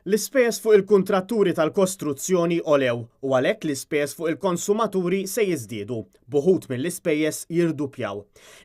L-ispejjeż fuq il-kuntratturi tal-kostruzzjoni għolew u għalhekk l-ispejjeż fuq il-konsumaturi se jiżdiedu, b'uħud mill-ispejjeż jirduppjaw.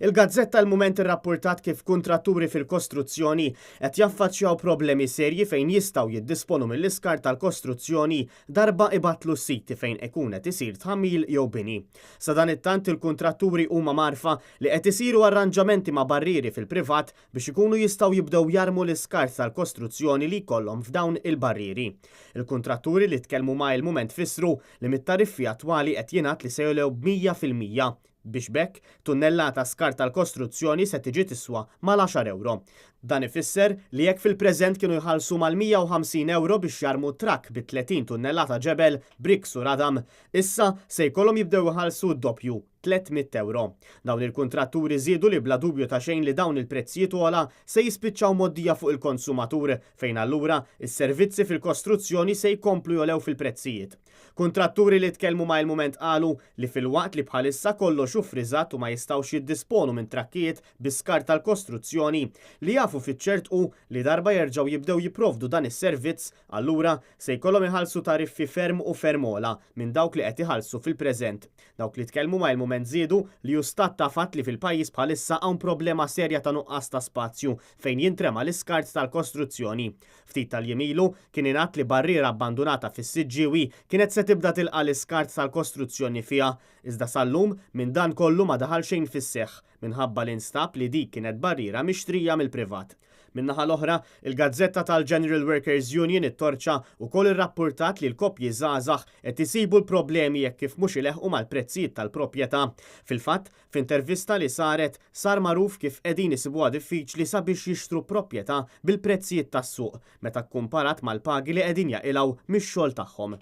Il-gazzetta Il-Mument irrappurtat kif kuntratturi fil-kostruzzjoni qed jaffaċċjaw problemi serji fejn jistgħu jiddisponu mill-iskart tal-kostruzzjoni darba ibattlu s-siti fejn ikun qed isir tħammil jew bini. Sadanittant il-kuntratturi huma mgħarrfa li qed isiru arranġamenti ma' barrieri fil-privat biex ikunu jistgħu jibdew jarmu l-iskart tal-kostruzzjoni li jkollhom f'dawn il-barrieri. Il-kuntratturi li tkellmu ma' Il-Mument fissru li mit-tariffi attwali qed jingħad li se jogħlew b'100%, biex b'hekk tunnellata skart tal-kostruzzjoni se tiġi tiswa mal-għaxar ewro. Dan ifisser li jekk fil-preżent kienu jħallsu mal-150 ewro biex jarmu trakk bi 30 tunnellata ġebel, bricks u radam, issa se jkollhom jibdew iħallsu d-doppju, 300 ewro. Dawn il-kuntratturi żiedu li bla dubju ta' xejn li dawn il-prezzijiet ogħla se jispiċċaw mgħoddija fuq il-konsumatur fejn allura s-servizzi fil-kostruzzjoni se jkomplu jogħlew fil-prezzijiet. Kuntratturi li tkellmu ma' Il-Mument qalu li filwaqt li bħalissa kollox hu ffriżat u ma jistgħux jiddisponu minn trakkijiet bi skart tal-kostruzzjoni, li jafu fiċ-ċert hu li darba jerġgħu jibdew jipprovdu dan is-servizz allura se jkollhom iħallsu tariffi ferm u ferm ogħla minn dawk li qed iħallsu fil-preżent. Dawk li tkellmu ma' Il-Mument żiedu li hu stat ta' fatt li fil-pajjiż bħalissa hawn problema serja ta' nuqqas ta' spazju fejn jintrema l-iskart tal-kostruzzjoni. Ftit tal-jiem ilu kien ingħad li barriera abbandunata fis-Siġġiewi kienet se tibda tilqa' l-iskart tal-kostruzzjoni fiha, iżda sal-lum minn dan kollu ma daħal xejn fis-seħħ minħabba li nstab li dik kienet barriera mixtrija mill-privat. Min-naħa l-oħra, il-gazzetta tal-General Workers Union It-Torċa wkoll irrappurtat li l-koppji żgħażagħ qed isibu l-problemi hekk kif mhux ileħħqu mal-prezzijiet tal-proprjetà. Fil-fatt, f'intervista li saret, sar magħruf kif qegħdin isibuha diffiċli sabiex jixtru proprjetà bil-prezzijiet tas-suq meta kkumparat mal-pagi li qegħdin jaqilgħu mix-xogħol tagħhom.